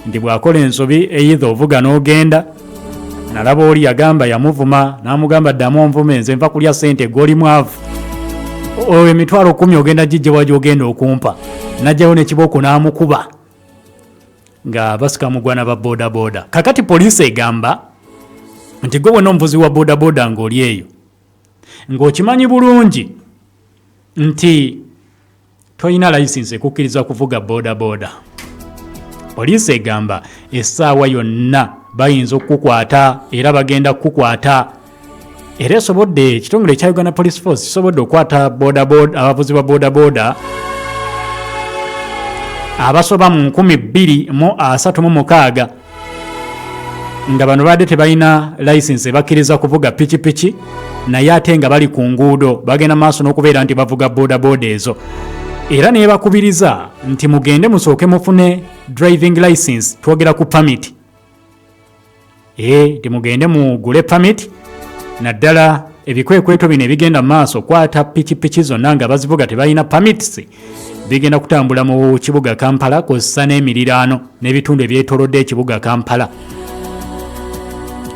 Nti bw'akola ensobi either ovuga n'ogenda. Nalaba oli yagamba yamuvuma n'amugamba, "Ddamu onvume, nze nva kulya sente, gwe oli mwavu, oyo 100,000 ogenda gijje wa gy'ogenda okumpa?" Najjayo n'ekibooko n'amukuba nga basika mugwana ba bodaboda. Kakati poliisi egamba nti gwe wena omuvuzi wa bodaboda ng'oli eyo ng'okimanyi bulungi nti tolina layisinsi ekukkiriza kuvuga bodaboda, poliisi egamba essaawa yonna bayinza okukukwata era bagenda kukukwata. Era esobodde, ekitongole ekya Uganda Police Force kisobodde okukwata abavuzi ba bodaboda abasoba mu 2036 nga bano badde tebalina layisinsi ebakkiriza kuvuga pikipiki, naye ate nga bali ku nguudo bagenda maaso n'okubeera nti bavuga bodaboda ezo. Era nebakubiriza nti mugende musooke mufune driving license, twogera ku permit, nti mugende mugule permit, naddala ebikwekweto bino ebigenda mu maaso kwata pikipiki zonna nga bazivuga tebalina permits bigenda kutambula mu kibuga Kampala kw'ossa n'emiriraano n'ebitundu ebyetoolodde ekibuga Kampala.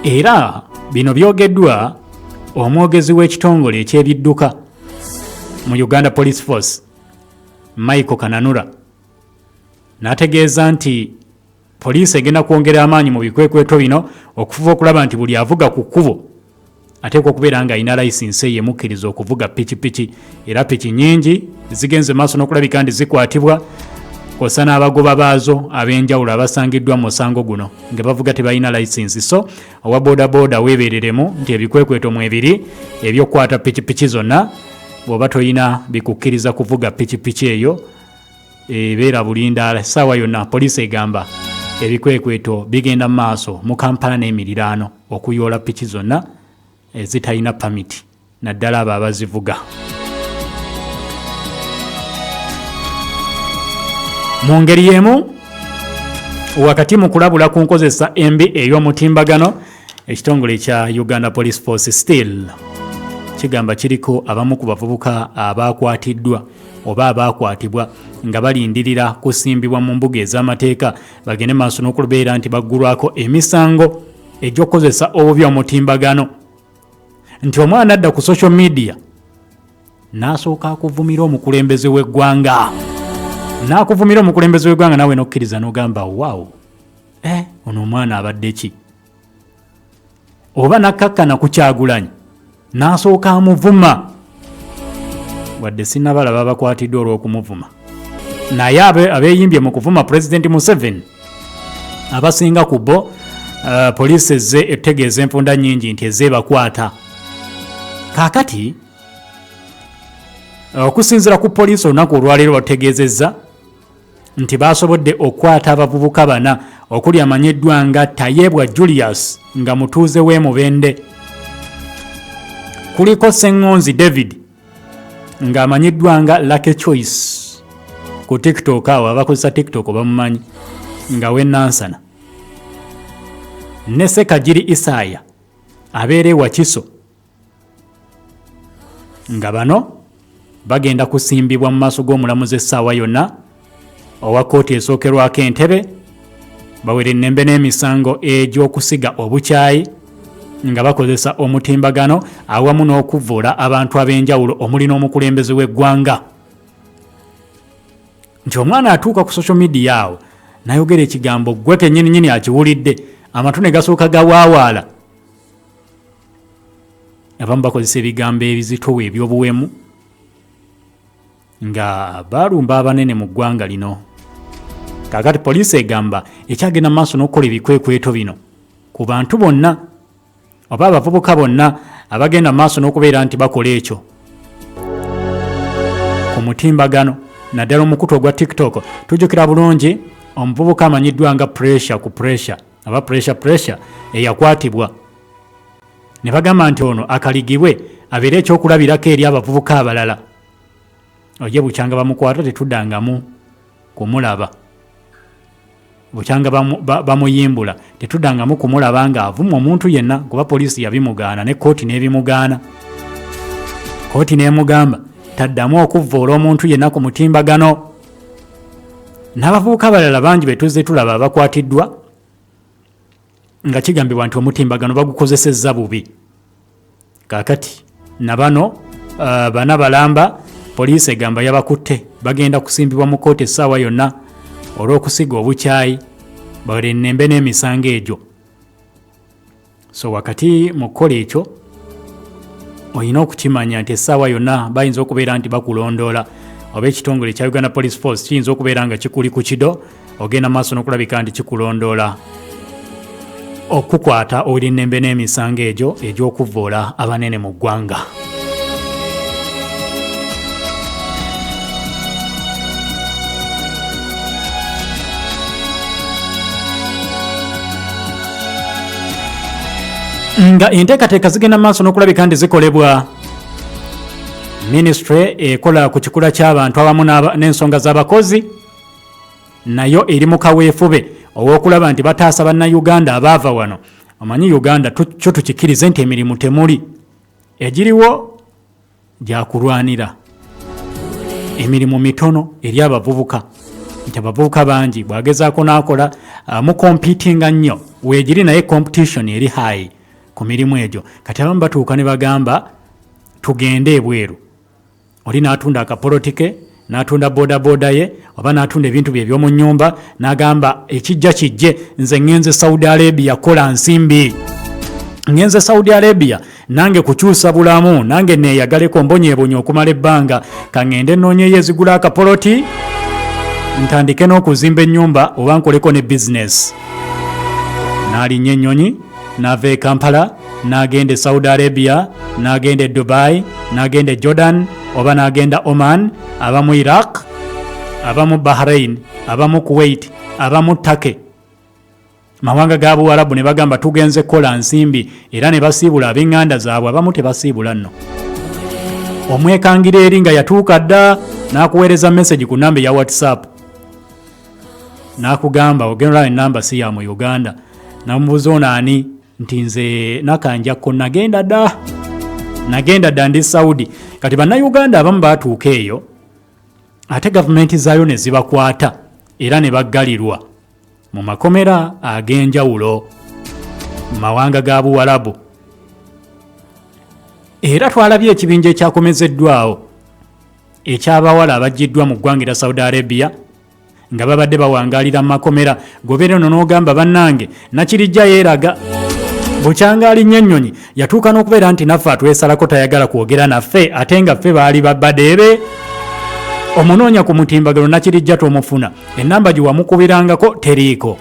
Era bino byogeddwa omwogezi w'ekitongole ekyebidduka mu Uganda Police Force, Michael Kananura, n'ategeeza nti poliisi egenda kwongera amaanyi mu bikwekweto bino okufuba okulaba nti buli avuga ku kkubo ateekwa okubeera nga alina layisinsi eyo emukkiriza okuvuga pikipiki. Era piki nyingi zigenze maaso n'okulabika nti zikwatibwa kw'ossa n'abagoba baazo ab'enjawulo abasangiddwa mu musango guno nga bavuga tebalina layisinsi. So owa bodaboda weebereremu nti ebikwekweto mwebiri ebyokukwata pikipiki zonna bw'oba tolina bikukkiriza kuvuga pikipiki eyo, ebeera bulindaala essaawa yonna. Poliisi egamba ebikwekweto bigenda mu maaso mu Kampala n'emiriraano okuyoola piki zonna ezitalina pamiti, naddala abo abazivuga. Mu ngeri y'emu, wakati mu kulabula ku nkozesa embi ey'omutimbagano, ekitongole ekya Uganda Police Force still kigamba kiriko abamu ku bavubuka abakwatiddwa oba abakwatibwa nga balindirira kusimbibwa mu mbuga ez'amateeka bagende maaso n'okubeera nti baggulwako emisango egy'okukozesa obubi omutimbagano. Nti omwana adda ku social media n'asooka akuvumira omukulembeze w'eggwanga, n'akuvumira omukulembeze w'eggwanga, naawe n'okkiriza n'ogamba, "Waawo, ono omwana abadde ki?" Oba nakkakkana ku Kyagulanyi n'asooka amuvuma, wadde sinnabalaba bakwatiddwa olw'okumuvuma, naye abeeyimbye mu kuvuma Pulezidenti Museveni abasinga ku bo, poliisi ezze etegeeza enfunda nnyingi nti ezze ebakwata. Kaakati okusinziira ku poliisi, olunaku olwaleero bategeezezza nti basobodde okukwata abavubuka bana okuli amanyiddwa nga Tayebwa Julius nga mutuuze w'e Mubende, kuliko Sseŋŋonzi David ng'amanyiddwa nga Lucky Choice ku TikTok, awo abakozesa TikTok bamumanyi, nga w'e Nansana, ne Sekagiri Isaaya abeera e Wakiso, nga bano bagenda kusimbibwa mu maaso g'omulamuzi essaawa yonna owa kkooti esookerwako Entebe, bawere ennembe n'emisango egy'okusiga obukyayi nga bakozesa omutimbagano awamu n'okuvvoola abantu ab'enjawulo omuli n'omukulembeze w'eggwanga. Nti omwana atuuka ku social media awo nayogera ekigambo, gwe kennyini nyini akiwulidde amatu ne gasooka gawaawaala. Abamu bakozesa ebigambo ebizitowa eby'obuwemu nga balumba abanene mu ggwanga lino. Kaakati poliisi egamba ekyagenda mu maaso n'okukola ebikwekweto bino ku bantu bonna oba abavubuka bonna abagenda mu maaso n'okubeera nti bakola ekyo ku mutimbagano, naddala omukutu ogwa TikTok. Tujjukira bulungi omuvubuka amanyiddwa nga Pressure ku Pressure aba Pressure Pressure eyakwatibwa ne bagamba nti ono akaligibwe abeere ekyokulabirako eri abavubuka abalala. Oye bukyanga bamukwata tetuddangamu kumulaba, bukyanga bamuyimbula tetuddangamu kumulaba ng'avuma omuntu yenna, kuba poliisi yabimugaana ne kkooti n'ebimugaana. Kkooti n'emugamba taddamu okuvvoola omuntu yenna ku mutimbagano. N'abavubuka abalala bangi be tuzze tulaba abakwatiddwa nga kigambibwa nti omutimbagano bagukozesezza bubi. Kaakati na bano bana balamba poliisi egamba yabakutte bagenda kusimbibwa mu kkooti essaawa yonna olw'okusiga obukyayi bawerennembe n'emisango egyo. So wakati mu kukola ekyo olina okukimanya nti essaawa yonna bayinza okubeera nti bakulondoola oba ekitongole ekya Uganda Police Force kiyinza okubeera nga kikuli ku kido ogenda maaso n'okulabika nti kikulondoola okukukwata owerennembe n'emisango egyo egy'okuvvoola abanene mu ggwanga. Nga enteekateeka zigenda maaso n'okulabika nti zikolebwa, minisitule ekola ku kikula ky'abantu awamu n'ensonga z'abakozi nayo eri mu kaweefube ow'okulaba nti bataasa bannayuganda abaava wano. Omanyi Uganda kyo tukikkirize nti emirimu temuli, egiriwo gyakulwanira emirimu mitono eri abavubuka, nti abavubuka bangi bwagezaako n'akola mukompitinga nnyo weegiri, naye competition eri high ku mirimu egyo. Kati abamu batuuka ne bagamba tugende ebweru, oli n'atunda akapoloti ke, n'atunda bodaboda ye oba n'atunda ebintu bye eby'omu nnyumba n'agamba ekijja kijje, nze ŋŋenze Saudi Arabia kukola nsimbi, ŋŋenze Saudi Arabia nange kukyusa bulamu, nange neeyagaleko mbonyeebonye okumala ebbanga, kaŋŋende nnoonyeyo ezigula akapoloti ntandike n'okuzimba ennyumba oba nkoleko ne bizinesi. N'alinnya ennyonyi n'ava e Kampala n'agenda e Saudi Arabia, n'agenda e Dubai, n'agenda e Jordan oba n'agenda Oman, abamu Iraq, abamu Bahrain, abamu Kuwait, abamu Turkey, mawanga ga Buwarabu, ne bagamba tugenze kukola nsimbi, era ne basiibula ab'eŋŋanda zaabwe. Abamu tebasiibula nno, omwekangira eri nga yatuuka dda n'akuweereza message ku namba eya WhatsApp n'akugamba ogenda olaba enamba si ya mu Uganda, namubuuza ono ani, nti nze Nakanjakko, nagenda dda, nagenda dda ndi Saudi. Kati bannayuganda abamu baatuuka eyo ate gavumenti zaayo ne zibakwata era ne baggalirwa mu makomera ag'enjawulo mu mawanga ga Buwalabu. Era twalabye ekibinja ekyakomezeddwawo eky'abawala abaggiddwa mu ggwanga erya Saudi Arabia nga babadde bawangaalira mu makomera. Gobeera eno n'ogamba bannange Nakirijja yeeraga bukyanga alinnya ennyonyi yatuuka n'okubeera nti naffe atwesalako tayagala kwogera naffe, ate nga ffe baali babadeebe. Omunoonya ku mutimbagano Nakirijja tomufuna, ennamba gye wamukubirangako teriiko,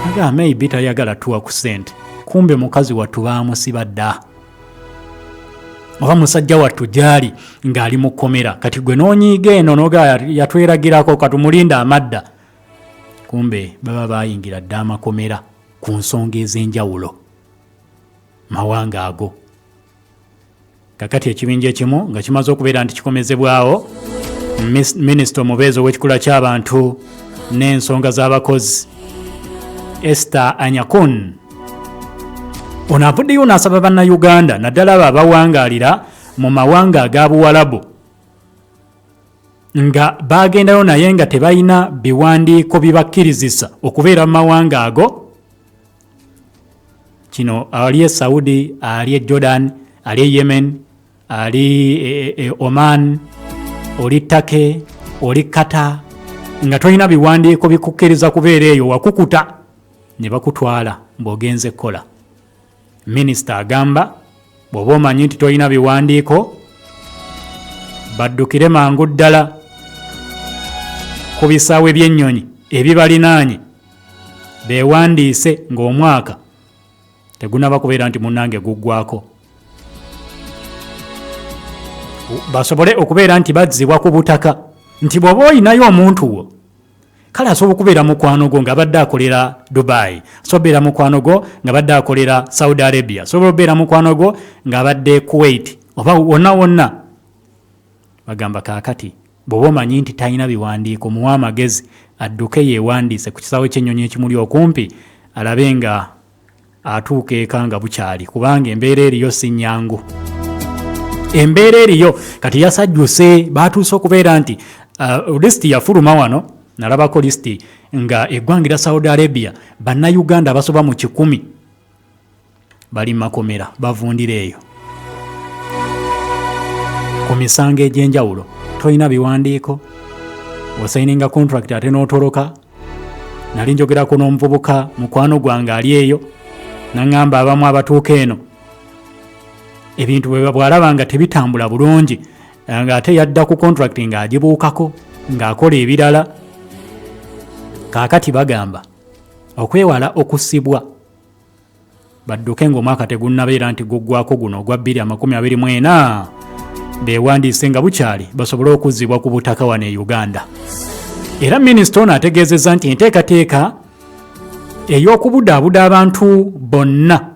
aga maybe tayagala tuwa ku ssente, kumbe mukazi wattu baamusiba dda oba musajja wattu gyali ng'ali mu kkomera. Kati gwe n'onyiiga eno noga yatweragirako katumulinda amadda, kumbe baba baayingira dda amakomera ku nsonga ez'enjawulo mawanga ago. Kakati ekibinja ekimu nga kimaze okubeera nti kikomezebwawo, minisita omubeezi ow'ekikula ky'abantu n'ensonga z'abakozi Esther Anyakun ono avuddeyo n'asaba bannayuganda naddala abo abawangaalira mu mawanga aga Buwalabu nga baagendayo naye nga tebalina biwandiiko bibakkirizisa okubeera mu mawanga ago. Kino ali e Saudi, ali e Jordan, ali e Yemen, ali e Oman, oli Turkey, oli Qatar, nga tolina biwandiiko bikukkiriza kubeera eyo, wakukuta ne bakutwala ng'ogenze kukola. Minisita agamba bw'oba omanyi nti tolina biwandiiko, baddukire mangu ddala ku bisaawe by'ennyonyi ebibalinaanye beewandiise ng'omwaka tegunaba kubeera nti munnange guggwako, basobole okubeera nti bazzibwa ku butaka. Nti bw'oba olinayo omuntu wo, kale asobola okubeera mukwano gwo ng'abadde akolera Dubai, asobola obeera mukwano gwo ng'abadde akolera Saudi Arabia, asobola obeera mukwano gwo ng'abadde Kuwait oba wonna wonna. Bagamba kaakati bw'oba omanyi nti talina biwandiiko, muwe amagezi adduke yeewandiise ku kisaawe ky'ennyonyi ekimuli okumpi, alabe nga atuuka eka nga bukyali, kubanga embeera eriyo si nnyangu. Embeera eriyo kati yasajjuse, baatuuse okubeera nti lisiti yafuluma wano. Nalabako lisiti nga eggwanga erya Saudi Arabia bannayuganda abasoba mu 100 bali makomera bavundira eyo ku misango egy'enjawulo. Tolina biwandiiko, osayininga contract ate n'otoloka. Nali njogerako n'omuvubuka mukwano gwange ali eyo, naŋŋamba abamu abatuuka eno ebintu bwe bwalaba nga tebitambula bulungi, ng'ate yadda ku contract ng'agibuukako ng'akola ebirala. Kaakati bagamba okwewala okusibwa badduke ng'omwaka tegunnabeera nti guggwako guno ogwa 2024, beewandiise nga bukyali basobole okuzzibwa ku butaka wano e Uganda. Era minisita ono ategeezezza nti enteekateeka ey'okubudaabuda abantu bonna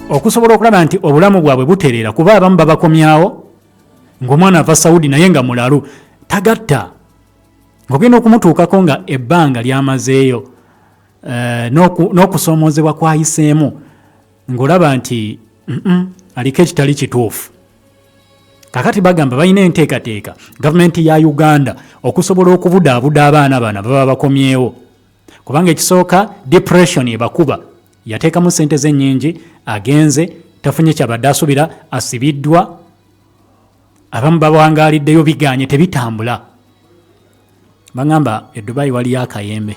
okusobola okulaba nti obulamu bwabwe butereera, kuba abamu babakomyawo ng'omwana ava Saudi naye nga mulalu tagatta, ng'ogenda okumutuukako nga ebbanga lyamazeeyo n'okusoomoozebwa kwayiseemu ng'olaba nti aliko ekitali kituufu. Kakati bagamba balina enteekateeka gavumenti ya Uganda okusobola okubudaabuda abaana bano baba bakomyewo, kubanga ekisooka depression ebakuba, yateekamu sente ze nnyingi, agenze tafunye kyabadde asuubira, asibiddwa, abamu bawangaliddeyo biganye tebitambula. Bagamba e Dubai waliyo akayembe,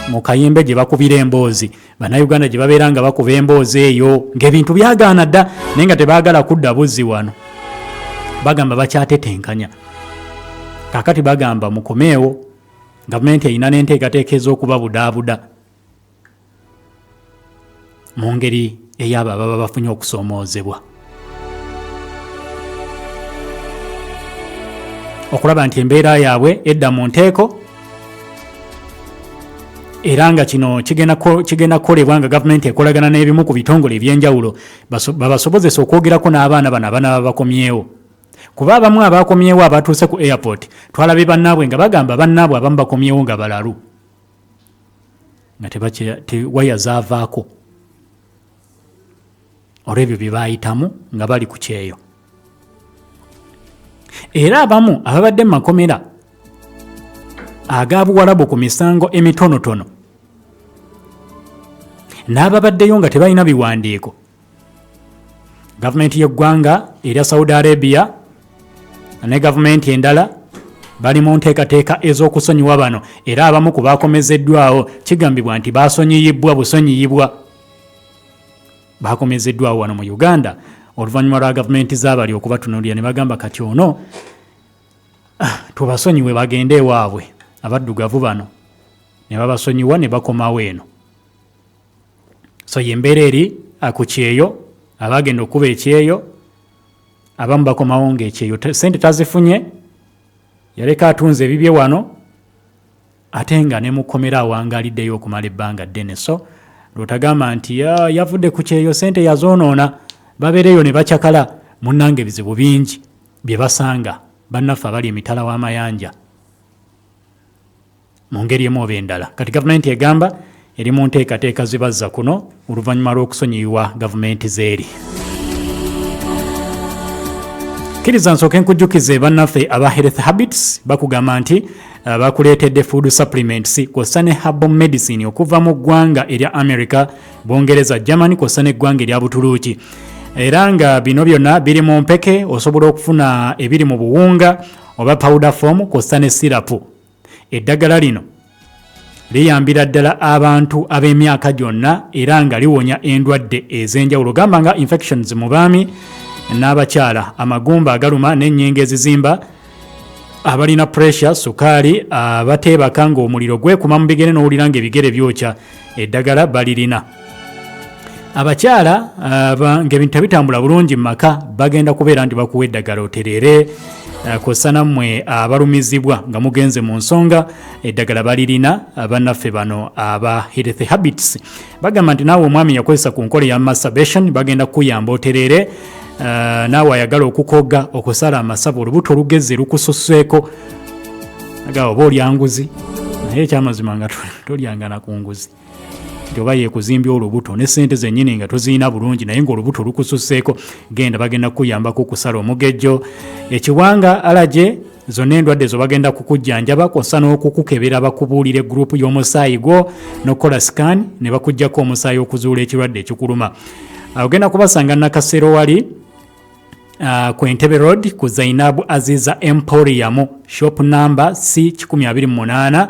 mu kayembe gye bakubira emboozi, bannayuganda gye babeera nga bakuba emboozi eyo ng'ebintu byagaana dda naye nga tebaagala kudda buzzi wano. Bagamba bakyatetenkanya. Kaakati bagamba mukomeewo, gavumenti erina n'enteekateeka ez'okubabudaabuda mu ngeri ey'abo ababa bafunye okusoomoozebwa, okulaba nti embeera yaabwe edda mu nteeko, era nga kino kigenda kukolebwa nga gavumenti ekolagana n'ebimu ku bitongole eby'enjawulo babasobozesa okwogerako n'abaana bano abanaaba bakomyewo, kuba abamu abakomyewo abatuuse ku airport twalabye bannaabwe nga bagamba bannaabwe abamu bakomyewo nga balalu, nga waya zaavaako olw'ebyo bye baayitamu nga bali ku kyeyo. Era abamu ababadde mu makomera aga Buwalabu ku misango emitonotono n'ababaddeyo nga tebalina biwandiiko, gavumenti y'eggwanga erya Saudi Arabia ne gavumenti endala bali mu nteekateeka ez'okusonyiwa bano, era abamu ku baakomezeddwawo kigambibwa nti baasonyiyibwa busonyiyibwa, bakomezeddwawo wano mu Uganda oluvannyuma lwa gavumenti z'abali okubatunuulira ne bagamba kati ono tubasonyiwe bagende ewaabwe abaddugavu bano, ne babasonyiwa ne bakomawo eno. So yembeera eri ku kyeyo, abagenda okuba ekyeyo abamu bakomawo ng'ekyeyo sente tazifunye, yaleka atunze ebibye wano ate nga ne mukomera awangaliddeyo okumala ebbanga ddene. So lwotagamba nti yavudde ku kyeyo sente yazoonoona, babeereyo ne bacakala. Munnange ebizibu bingi bye basanga bannaffe abali emitala w'amayanja mu ngeri emu oba endala. Kati gavumenti egamba eri mu nteekateeka zibazza kuno oluvannyuma lw'okusonyiyibwa gavumenti z'eri. Kkiriza nsooke nkujjukize bannaffe aba Health Habits bakugamba nti bakuleetedde food supplements kw'ossa ne herbal medicine okuva mu ggwanga erya America, Bungereza, Germany kw'ossa n'eggwanga erya Butuluuki, era nga bino byonna biri mu mpeke. Osobola okufuna ebiri mu buwunga oba powder form kw'ossa ne sirapu. Eddagala lino liyambira ddala abantu ab'emyaka gyonna era nga liwonya endwadde ez'enjawulo, gamba nga infections mu baami n'abakyala, amagumba agaluma n'ennyingo ezizimba, abalina pressure, sukaali, abateebaka ng'omuliro gwekuma mu bigere n'owulira ng'ebigere byokya, eddagala balirina. Abakyala ng'ebintu tebitambula bulungi mu maka bagenda kubeera nti bakuwa eddagala otereere, kw'ossa nammwe abalumizibwa nga mugenze mu nsonga, eddagala balirina. Bannaffe bano aba Health Habits bagamba nti naawe omwami yakozesa ku nkola eya masturbation bagenda kukuyamba otereere, naawe ayagala okukogga, okusala amasavu, olubuto olugeze lukususeeko, agamba oba olya nguzi, naye ekyamazima nga tolyangana ku nguzi, nti oba yekuzimbya olubuto ne sente zennyini nga tozirina bulungi naye ng'olubuto lukususeeko, genda bagenda kukuyambako okusala omugejjo, ekiwanga alaje. Zonna endwadde zo bagenda kukujjanjaba kw'ossa n'okukukebera bakubuulire gurupu y'omusaayi gwo n'okukola scan ne bakuggyako omusaayi okuzuula ekirwadde ekikuluma. Ogenda kubasanga Nakasero wali ku Entebbe Road ku Zainabu Aziza Emporium shop number C 128.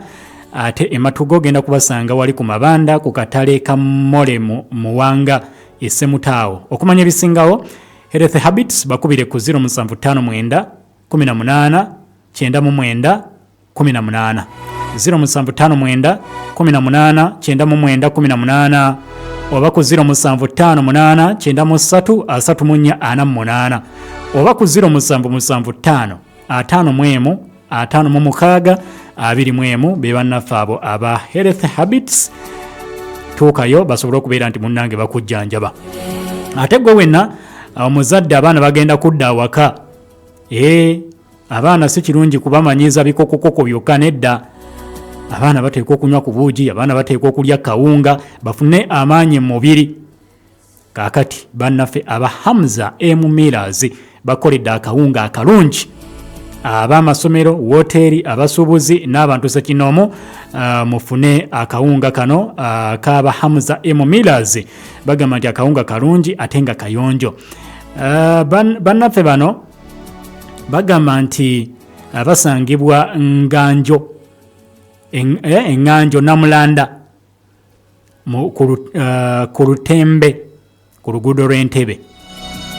Ate e Matuga ogenda kubasanga wali ku Mabanda ku katale ka Mole Muwanga e Ssemutaawo. Okumanya ebisingawo Health Habits bakubire ku 0759 18 99 18, 0759 18 99 18 oba ku 0758 93 34 48 oba ku 0775 51 56 21. Be bannaffe abo aba Health Habits. Tuukayo basobole okubeera nti munnange bakujjanjaba. Ate gwe wenna omuzadde, abaana bagenda kudda awaka. Ee, abaana si kirungi kubamanyiza bikokokoko byokka, nedda. Abaana bateekwa okunywa ku buugi, abaana bateekwa okulya kawunga bafune amaanyi mu mubiri. Kaakati bannaffe aba Hamza M Millers bakoledde akawunga akalungi ab'amasomero, woteeri, abasuubuzi n'abantu sekinoomu. Mufune akawunga kano kaba Hamza M Millers. Bagamba nti akawunga kalungi ate nga kayonjo. Bannaffe bano bagamba nti basangibwa Nganjo, Eŋŋanjo Namulanda ku Lutembe ku luguudo lw'Entebe.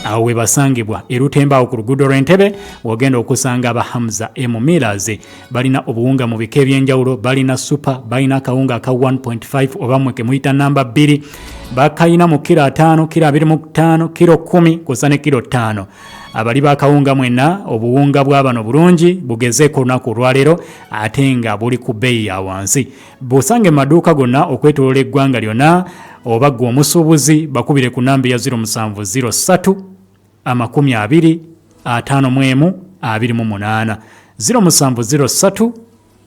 Awo we basangibwa, Erutembe awo ku luguudo lw'Entebe wogenda okusanga aba Hamza M Millers. Balina obuwunga mu bika ebyenjawulo. Balina super, balina akawunga aka 1.5 oba mwe kemuyita namba 2. Bakayina mu kiro 5, kiro 25, kiro 10 kwossa ne kiro 5. Abali bakawunga mwenna, obuwunga bwa bano bulungi, bugezeeko olunaku olwaleero ate nga buli ku bbeeyi ya wansi. Bw'osanga emaduuka gonna okwetoloola eggwanga lyonna, oba ggwe omusuubuzi, bakubire ku namba eya 0703 20 51 28, 0703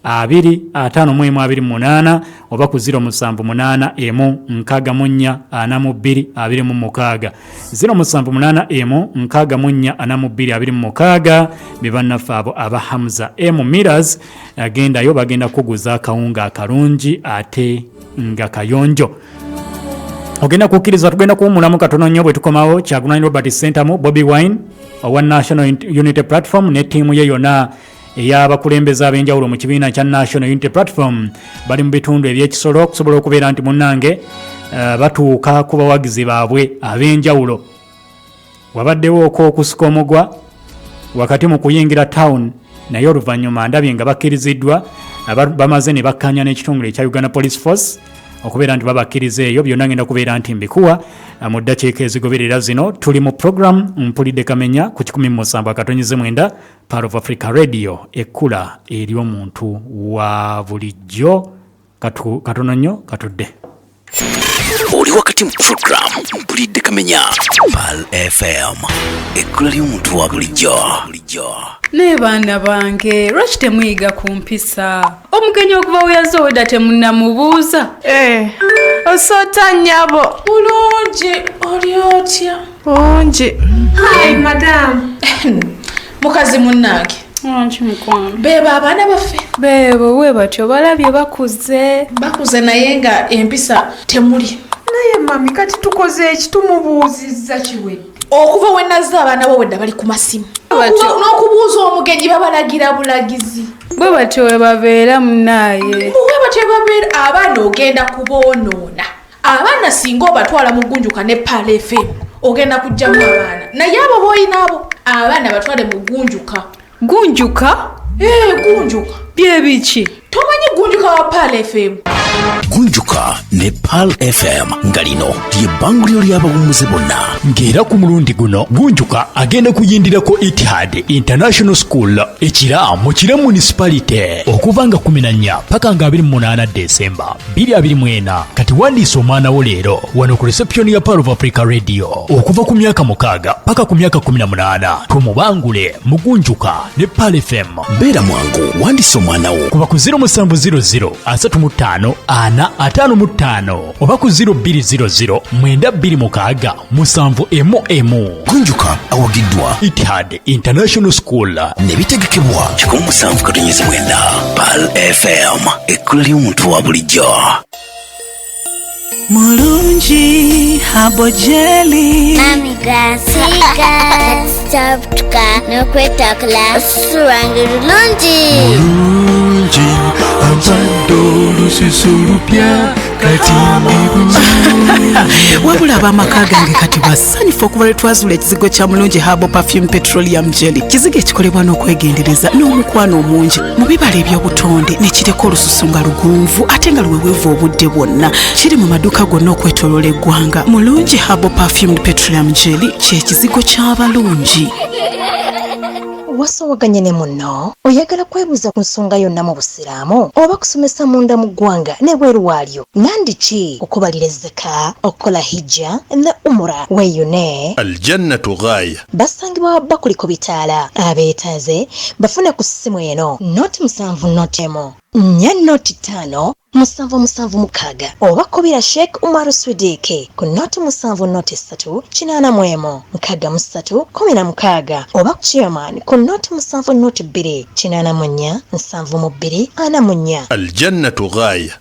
20 51 28 oba ku 0781 64 42 26, 0781 64 42 26. Be bannaffe abo aba Hamza M Millers. Agendayo, bagenda kukuguza akawunga akalungi ate nga kayonjo. Ogenda kukkiriza tugenda kuwumulamu katono nnyo. Bwe tukomawo, Kyagulanyi Robert Sentamu Bobi Wine owa National Unity Platform ne ttiimu ye yonna ey'abakulembeze ab'enjawulo mu kibiina kya National Unity Platform bali mu bitundu eby'ekisolo okusobola okubeera nti munnange batuuka ku bawagizi baabwe ab'enjawulo. Wabaddewo okusika omugwa wakati mu kuyingira town, naye oluvannyuma ndabye nga bakkiriziddwa, bamaze ne bakkanya n'ekitongole ekya Uganda Police Force okubeera nti babakkiriza. Eyo byonna ngenda kubeera nti mbikuwa mu ddakiika ezigoberera zino. Tuli mu program Mpulidde Kamenya ku 107.9 Pearl of Africa Radio, ekkula ery'omuntu wa bulijjo. Katono nnyo katudde. Oli wakati mu program Mpulidde Kamenya, Pearl FM, ekkula ly'omuntu wa bulijjo. Naye baana bange, lwaki temuyiga ku mpisa? Omugenyi okuva we yazze owedda temunnamubuuza. Eh, osoota nnyabo. Bulungi, oli otya? Bungi. Hi madam. Mukazi munnange. Wanki mukwano? Beebo abaana baffe. Beebo bwe batyo, balabye bakuze. Bakuze naye nga empisa temuli. Naye mami, kati tukoze eki? Tumubuuzizza, kiwedde. Okuva we nazze abaana bo wedda bali ku masimu. Batyo. N'okubuuza omugenyi babalagira bulagizi. Bwe batyo we babeera munnaaye. Bwe batyo babeera abaana, ogenda kuboonoona abaana. Singa obatwala mu Gunjuka ne Pearl FM ogenda kugjamu abaana, naye abo b'olina abo abaana batwale mu Gunjuka. Gunjuka? Ee, Gunjuka. Bye biki? Tomanyi Gunjuka wa Pearl FM? Gunjuka ne Pearl FM, nga lino lye bbanguliro ly'abawummuze bonna. Ng'era ku mulundi guno Gunjuka agenda kuyindirako Etihad International School Ekira mu Kira Municipality okuva nga 14 paka nga 28 Desemba 2024. Kati wandiisa omwana wo leero wano ku reception ya Pearl of Africa Radio okuva ku myaka 6 paka ku myaka 18, tumubangule mu Gunjuka ne Pearl FM. Beera mwangu, wandisa omwana wo. Kuba ku 0700 35. 455 oba ku 0200 926 711. Gunjuka awagiddwa Itihad International School ne bitegekebwa 107.9 Pearl FM, ekkula ly'omuntu wa bulijjo. Mulungi herbal jelly. Mami gasiga katisabutuka n'okwetakula olususu lwange lulungi. Mulungi ampadde olususu lupya kati ndi bulungi. Wabula ab'amaka gange kati basanyufu okuva lwe twazuula ekizigo kya Mulungi Herbal Perfume Petroleum Jelly, kizigo ekikolebwa n'okwegendereza n'omukwano omungi mu bibala eby'obutonde ne kireka olususu nga lugonvu ate nga luweweevu obudde bwonna. Kiri mu maduuka gonna okwetooloola eggwanga. Mulungi Herbal Perfumed Petroleum Jelly kye kizigo ky'abalungi. Wasowaganye ne munno, oyagala kwebuuza ku nsonga yonna mu busiraamu oba kusomesa munda mu ggwanga n'ebweru waalyo, nandi ki okubalira ezzaka, okukola hijja ne umura, weeyune Aljannatu ghaya. Basangibwa bakuli ku bitaala. Abeetaaze bafune ku ssimu eno 070 1 05 776 oba kubira Sheikh Umar Swidiki ku 070 381 63 16 oba chairman ku 070 284 72 44. Aljannatu ghaya.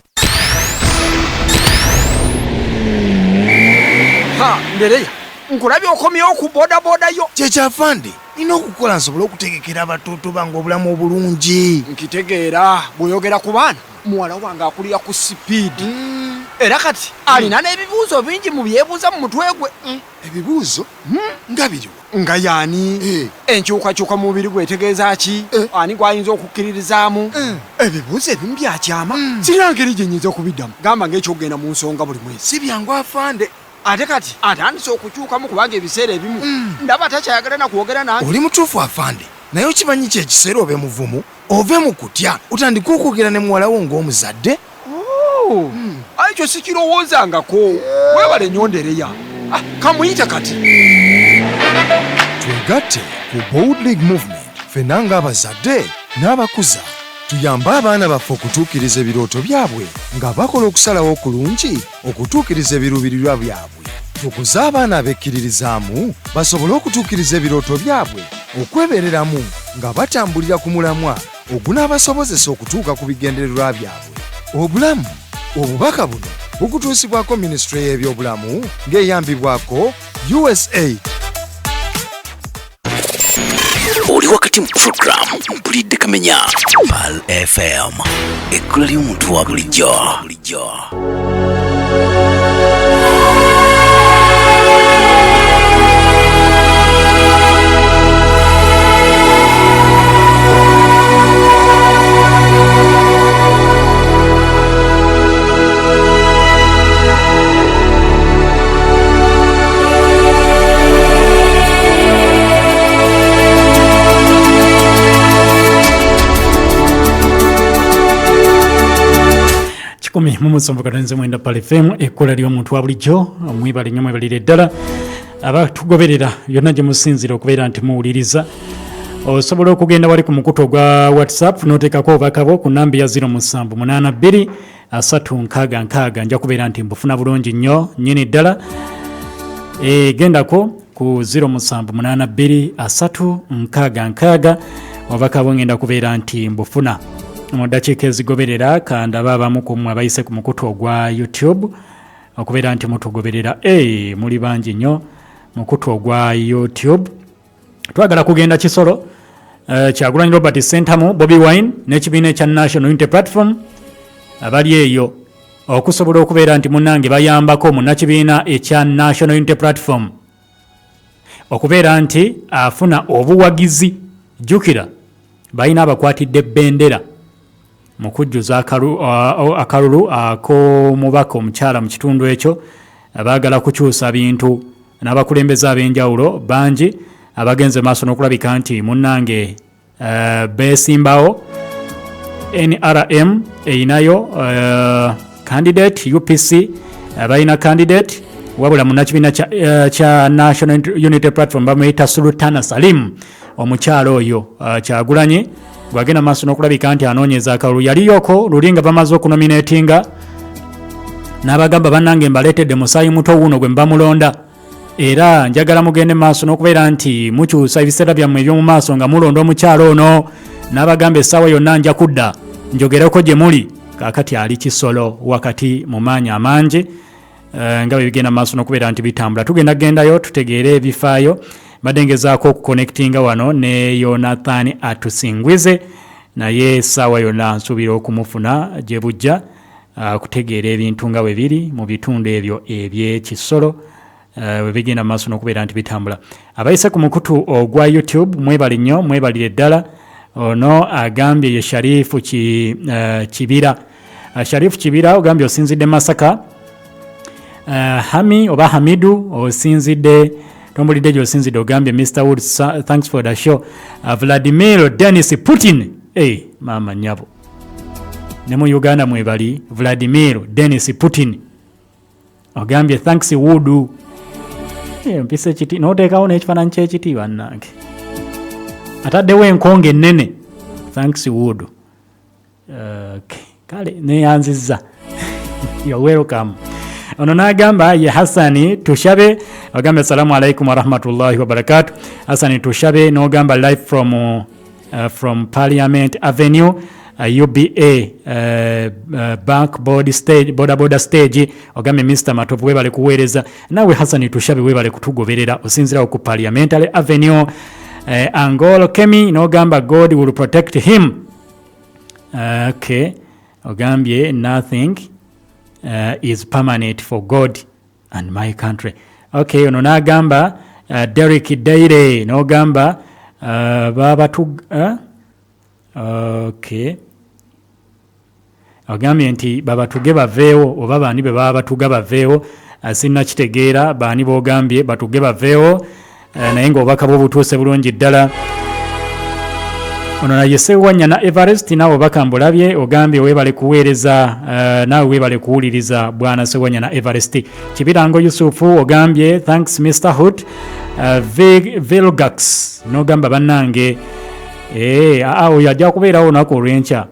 Ha, ndereya nkulabye okomyewo ku bodaboda yo. Kyekyafande, nina okukola nsobole okutegekera abatoto bange obulamu obulungi. Nkitegeera bw'oyogera ku baana, muwala wange akulira ku sipiidi era kati alina n'ebibuuzo bingi mu byebuuza mu mutwe gwe. Ebibuuzo nga biriwa? Nga yaani enkyukakyuka mu mubiri gwetegeeza ki, ani gwayinza okukkiririzaamu? Ebibuuzo ebimu byakyama, sirina ngeri gye nnyinza okubiddamu, gamba ng'ekyokugenda mu nsonga buli mwezi. Si byangu afande. Ate kati atandise okukyukamu kubanga ebiseera ebimu ndaba takyayagala na kwogera nange. Oli mutuufu afande, naye okimanyi kyekiseera obe muvumu, ove mu kutya, otandike okwogera ne muwala wo ng'omuzadde. Ekyo sikirowoozangako. Weebale nnyo ndereya. Kamuyite kati. Twegatte ku Bold League Movement ffenna ng'abazadde n'abakuza tuyambe abaana baffe okutuukiriza ebirooto byabwe nga bakola okusalawo okulungi okutuukiriza ebiruubirirwa byabwe. Tukuze abaana abekkiririzaamu basobole okutuukiriza ebirooto byabwe okwebereramu nga batambulira ku mulamwa ogunaabasobozesa okutuuka ku bigendererwa byabwe. Obulamu. Obubaka buno bukutuusibwako minisitule y'ebyobulamu ng'eyambibwako USAID. Oli wakati mu program Mpulidde Kamenya, Pearl FM, ekkula ly'omuntu wa bulijjo. Kikumi mu musanvu katonze mwenda Pearl FM, ekkola ly'omuntu wa bulijjo. Mwebale nnyo, mwebalire ddala abatugoberera yonna gye musinzira okubeera nti muwuliriza. Osobola okugenda wali ku mukutu ogwa WhatsApp n'oteekako obubaka bwo ku namba ya 0782 366. Nja kubeera nti mbufuna bulungi nnyo nnyini ddala. Gendako ku 0782 366, obubaka bwo ngenda kubeera nti mbufuna mu ddakiika ezigoberera. Kandaba abamu ku mmwe abayise ku mukutu ogwa YouTube okubeera nti mutugoberera. Muli bangi nnyo mukutu ogwa YouTube. Twagala kugenda Kisoro. Kyagulanyi Robert Ssentamu, Bobi Wine n'ekibiina ekya National Unity Platform abali eyo okusobola okubeera nti munnange bayambako munnakibiina ekya National Unity Platform okubeera nti afuna obuwagizi. Jjukira balina abakwatidde bendera mu kujjuza akalulu ak'omubaka omukyala mu kitundu ekyo. Baagala kukyusa bintu n'abakulembeze ab'enjawulo bangi abagenze maaso n'okulabika nti munnange beesimbawo. NRM erinayo candidate, UPC balina candidate, wabula munnakibiina kya National Unity Platform bamuyita Sultana Salim. Omukyala oyo Kyagulanyi bwagenda maaso n'okulabika nti anoonyeza akalulu, yaliyoko luli nga bamaze okunominatinga. N'abagamba, bannange, mbaleetedde musaayi muto wuuno gwe muba mulonda, era njagala mugende maaso n'okubeera nti mukyusa ebiseera byammwe eby'omu maaso nga mulonda omukyalo ono. N'abagamba, essaawa yonna nja kudda njogereko gye muli. Kaakati ali Kisolo wakati mu maanyi amangi, nga bwe bigenda maaso n'okubeera nti bitambula. Tugenda gendayo tutegeere ebifaayo. Mbadde ngezaako okuconnectinga wano ne Yonathan Atusingwize, naye essaawa yonna nsuubira okumufuna gye bujja, kutegeera ebintu nga bwe biri mu bitundu ebyo eby'Ekisolo, bwe bigenda maaso n'okubeera nti bitambula. Abayise ku mukutu ogwa YouTube, mwebale nnyo, mwebalire ddala. Ono agambye ye Sharifu Kibira. Sharifu Kibira, ogambye osinzidde Masaka. Hami oba Hamidu, osinzidde, tombulidde gyosinzidde. Ogambye, "Mr Wood, thanks for the show." Vladimir Denis Putin. Hey, mama nyabo, ne mu Uganda mwebali. Vladimir Denis Putin, ogambye, "Thanks Wood." Hey, mpisa ekiti noteekawo n'ekifaananyi ky'ekiti. Bannange, ataddewo enkonge ennene. "Thanks Wood." Okay. Kale neyanzizza, you're welcome. Ono n'agamba ye Hassani Tushabe, agambye, "Assalamu alaikum warahmatullahi wabarakatu." Hassani Tushabe n'ogamba, "Live from Parliament Avenue, UBA Bank board stage, boda boda stage." Ogambye, "Mr Matovu, webale kuweereza." Naawe Hassani Tushabe, webale kutugoberera osinzirawo ku Parliamentary Avenue. Angolo Kemi n'ogamba, "God will protect him." Okay, ogambye, "Nothing is permanent for God and my country." Okay, ono n'agamba Derek Daire, n'ogamba babatu okay, ogambye nti babatuge baveewo, oba baani be baba batuga baveewo? Sinnakitegeera baani b'ogambye batuge baveewo, naye ng'obubaka bwo butuuse bulungi ddala. Ono naye Sewanyana Everest, naawe obubaka mbulabye. Ogambye weebale kuweereza, naawe weebale kuwuliriza, bwana Sewanyana Everest. Kibirango Yusufu, ogambye, "Thanks Mr Hood." Vilgax, n'ogamba, bannange, aa, oyo ajja kubeerawo olunaku olw'enkya.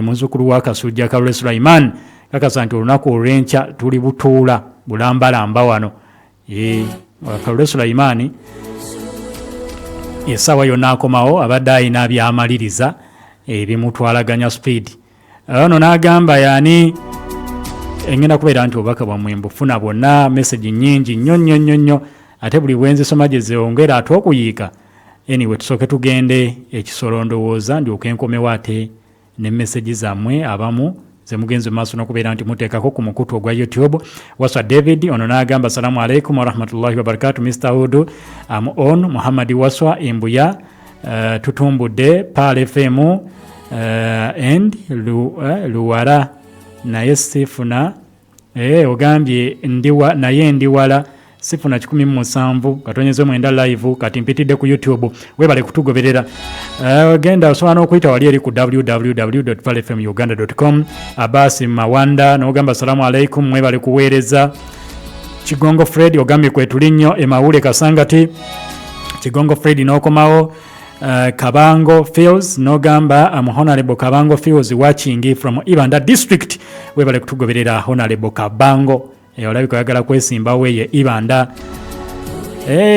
Muzzukulu wa Kasujja Kalule Sulaiman, kakasa nti olunaku olw'enkya tuli butuula bulambalamba wano. Kalule Sulaimani essaawa yonna akomawo, abadde alina byamaliriza ebimutwalaganya speed. Ono n'agamba yaani, engenda kubeera nti obubaka bwammwe mbufuna bwonna. Message nnyingi nnyo nnyo nnyo nnyo, ate buli bwenzisoma gye zeongera ate okuyiika. Anyway, tusooke tugende Ekisolo, ndowooza ndyoke nkomewo ate ne message zammwe abamu zemugenze mu maaso n'okubeera nti muteekako ku mukutu ogwa YouTube. Waswa David, ono n'agamba, "Assalamu alaikum warahmatullahi wabarakatu, Mr Hood. Am on Muhammadi Waswa Embuya. Tutumbudde Pearl FM and Luwara, naye sifuna." Ogambye ndiwa, naye ndiwala, sifuna 179 live. Kati mpitidde ku YouTube. Webale kutugoberera. Genda osobola n'okuyita wali eri ku www palfmuganda com. Abasi Mawanda, n'ogamba, "Assalamu alaikum, mwebale kuweereza." Kigongo Fred, ogambye, "Kwetuli nnyo emawule Kasangati." Kigongo Fred n'okomawo. Kabango Fields, n'ogamba, "Am Honorable Kabango Fields watching from Ibanda District." Webale kutugoberera, Honorable Kabango. Olabika oyagala kwesimbawo eyo Ibanda.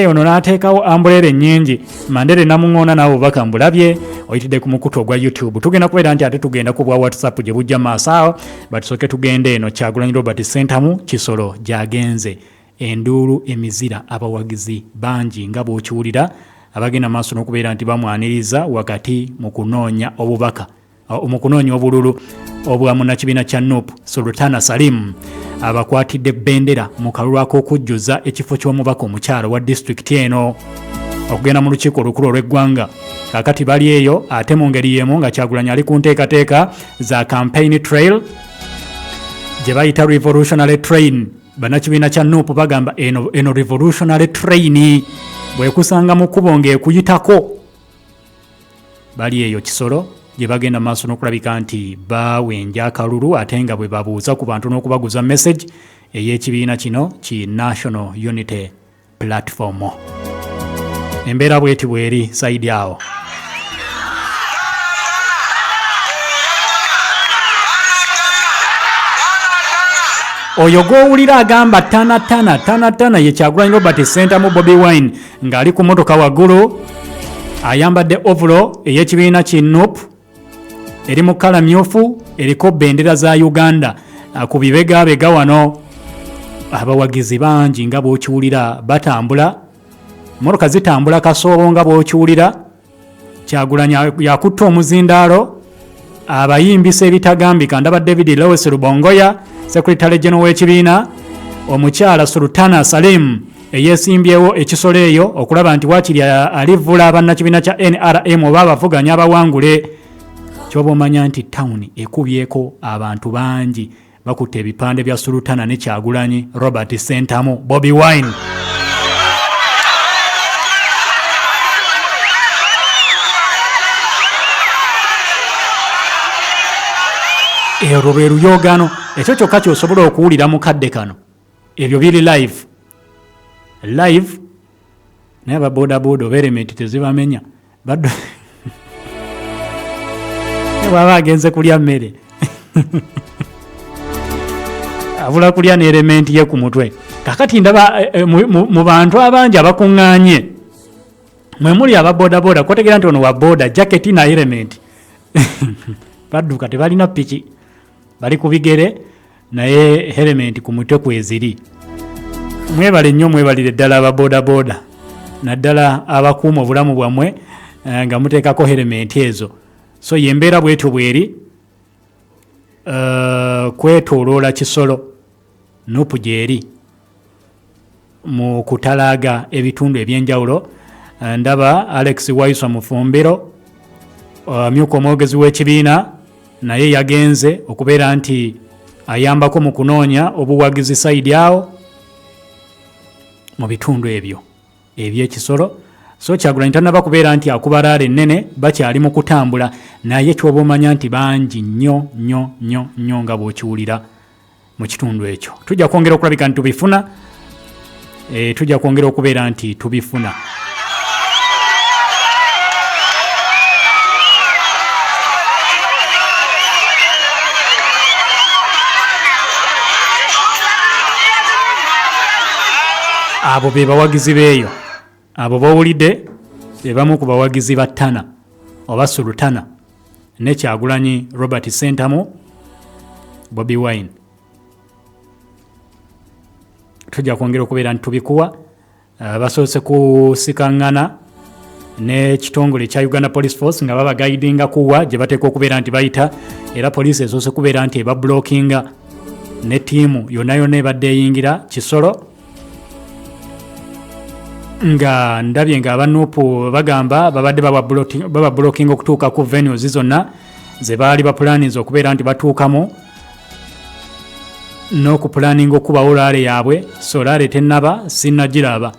Ono n'ateekawo umbrella ennyingi. Mandere Namuŋoona, naawe obubaka mbulabye, oyitidde ku mukutu ogwa YouTube. Tugenda kubeera nti ate tugenda ku bwa WhatsApp gye bujja maaso awo, batusooke tugende eno. Kyagulanyi Robert Sentamu Kisolo gy'agenze, enduulu, emizira, abawagizi bangi nga bw'okiwulira abagenda maaso n'okubeera nti bamwaniriza wakati mu kunoonya obubaka, mu kunoonya obululu obwa munnakibiina kya NUP. Sultana Salim abakwatidde bendera mu kalulu ak'okujjuza ekifo ky'omubaka omukyalo wa disitulikiti eno okugenda mu lukiiko olukulu olw'eggwanga. Kaakati bali eyo, ate mu ngeri y'emu nga Kyagulanyi ali ku nteekateeka za campaign trail gye bayita revolutionary train. Bannakibiina kya NUP bagamba eno revolutionary train bwekusanga mu kkubo ng'ekuyitako. Bali eyo Kisolo gye bagenda maaso n'okulabika nti bawenja akalulu, ate nga bwe babuuza ku bantu n'okubaguza message ey'ekibiina kino ki National Unity Platform. Embeera bweti bweri side awo. Oyo gw'owulira agamba tana tana tana tana ye Kyagulanyi Robert Ssentamu Bobi Wine ng'ali ku mmotoka waggulu, ayambadde ovulo ey'ekibiina ki NUP eri mu kkala myufu, eriko bendera za Uganda ku bibegabega wano. Abawagizi bangi nga bw'okiwulira batambula, mmotoka zitambula kasoobo nga bw'okiwulira. Kyagulanyi yakutte omuzindaalo abayimbisa ebitagambika. Ndaba David Lewis Rubongoya, Secretary General w'ekibiina, omukyala Sultana Salim eyesimbyewo ekisolo eyo okulaba nti wakiri alivvula bannakibiina kya NRM oba abavuganya abawangule. Kyoba omanya nti tawuni ekubyeko abantu bangi bakutte ebipande bya Sultana ne Kyagulanyi Robert Ssentamu Bobi Wine. Erwo lwe luyoogano, ekyo kyokka ky'osobola okuwulira mu kadde kano. Ebyo biri live live, naye aba bodaboda oba erementi tezibamenya baddu bwaba agenze kulya mmere abula kulya n'erementi ye ku mutwe. Kakati ndaba mu bantu abangi abakuŋŋaanye mwe muli aba bodaboda, kotegera nti ono wa boda, jaketi na erementi, badduka, tebalina piki, bali ku bigere naye helmet ku mutwe kweziri. Mwebale nnyo, mwebalire ddala aba bodaboda, naddala abakuuma obulamu bwammwe nga muteekako helmet ezo. So yembeera bwetyo bweri kwetooloola Kisolo, NUP gyeri mu kutalaaga ebitundu ebyenjawulo. Ndaba Alex Waiswa Mufumbiro, amyuka omwogezi w'ekibiina, naye yagenze okubeera nti ayambako mu kunoonya obuwagizi sayidi awo mu bitundu ebyo eby'ekisolo. So Kyagulanyi tannaba kubeera nti akuba raala ennene, bakyali mu kutambula, naye kyoba omanya nti bangi nnyo nnyo nnyo nnyo nga bw'okiwulira mu kitundu ekyo. Tujja kwongera okulabika nti tubifuna, tujja kwongera okubeera nti tubifuna. Abo be bawagizi b'eyo, abo b'owulidde be bamu ku bawagizi ba Tana oba Sultana ne Kyagulanyi Robert Ssentamu Bobi Wine. Tujja kwongera okubeera nti tubikuwa. Basoose kusikangana n'ekitongole ekya Uganda Police Force nga babagaidinga kuwa gye bateekwa okubeera nti bayita, era poliisi esoose kubeera nti ebabulokinga ne ttiimu yonna yonna ebadde eyingira Kisolo. Nga ndabye nga aba NUP bagamba babadde bababulokinga okutuuka ku venues zonna ze baali bapulaninze okubeera nti batuukamu n'okupulaninga okubawo laale yaabwe. So laale tennaba, sinnagiraba,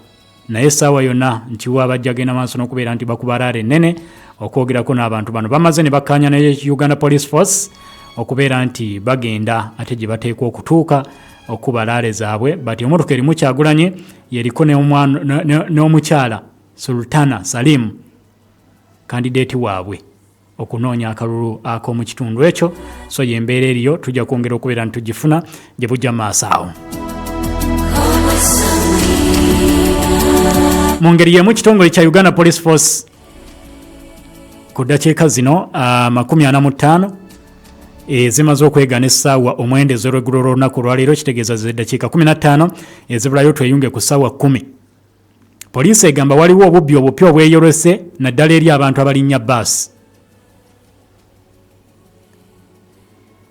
naye essaawa yonna nkiwa bajja genda maaso n'okubeera nti bakuba laale ennene okwogerako n'abantu bano. Bamaze ne bakkaanya ne Uganda Police Force okubeera nti bagenda ate gye bateekwa okutuuka okuba laale zaabwe. But emotoka erimu Kyagulanyi yeriko n'omukyala Sultana Salim, kandideeti waabwe okunoonya akalulu ak'omu kitundu ekyo. So yembeera eriyo, tujja kwongera okubeera nti tugifuna gye bujja maaso awo. Mu ngeri y'emu, ekitongole kya Uganda Police Force ku ddakiika zino 45 zimaze okwegaana essaawa 9 ez'olweggulo lw'olunaku olwaleero, kitegeeza ze ddakiika 15 ezibulayo tweyunge ku ssaawa 10. Poliisi egamba waliwo obubbi obupya obweyolese naddala eri abantu abalinnya baasi,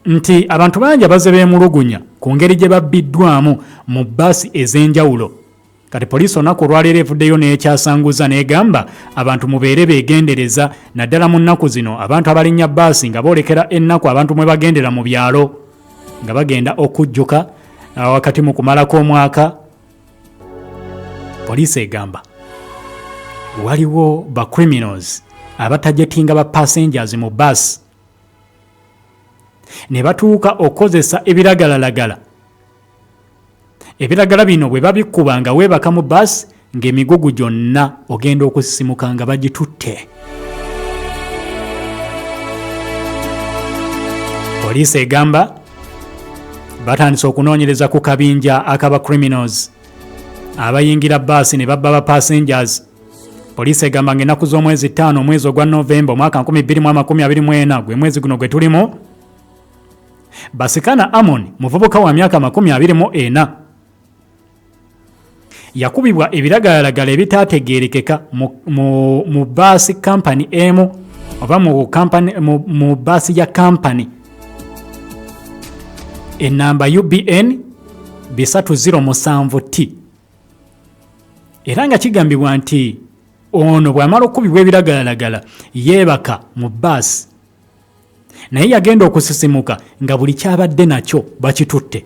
nti abantu bangi abazze beemulugunya ku ngeri gye babbiddwamu mu bbaasi ez'enjawulo. Kati poliisi olunaku olwaleero evuddeyo n'ekyasanguza n'egamba abantu mubeere beegendereza, naddala mu nnaku zino abantu abalinnya bbaasi nga boolekera ennaku abantu mwe bagendera mu byalo nga bagenda okujjuka wakati mu kumalako omwaka. Poliisi egamba waliwo ba criminals abatajetinga ba passengers mu bus ne batuuka okukozesa ebiragalalagala. Ebiragala bino bwe babikuba nga weebaka mu bus, ng'emigugu gyonna ogenda okusisimuka nga bagitutte. Poliisi egamba Batandise okunoonyereza ku kabinja akaba criminals abayingira bbaasi ne babba ba passengers. Poliisi egamba ng'ennaku z'omwezi 5 omwezi ogwa Novemba omwaka 2024, gwe mwezi guno gwe tulimu, Basikana Amon, muvubuka wa myaka 24, yakubibwa ebiragalalagala ebitaategeerekeka mu baasi kampani emu oba mu baasi ya kampani enamba UBN 307T, era nga kigambibwa nti ono bw'amala okukubibwa ebiragalalagala yeebaka mu baasi, naye yagenda okusisimuka nga buli kyabadde nakyo bakitutte.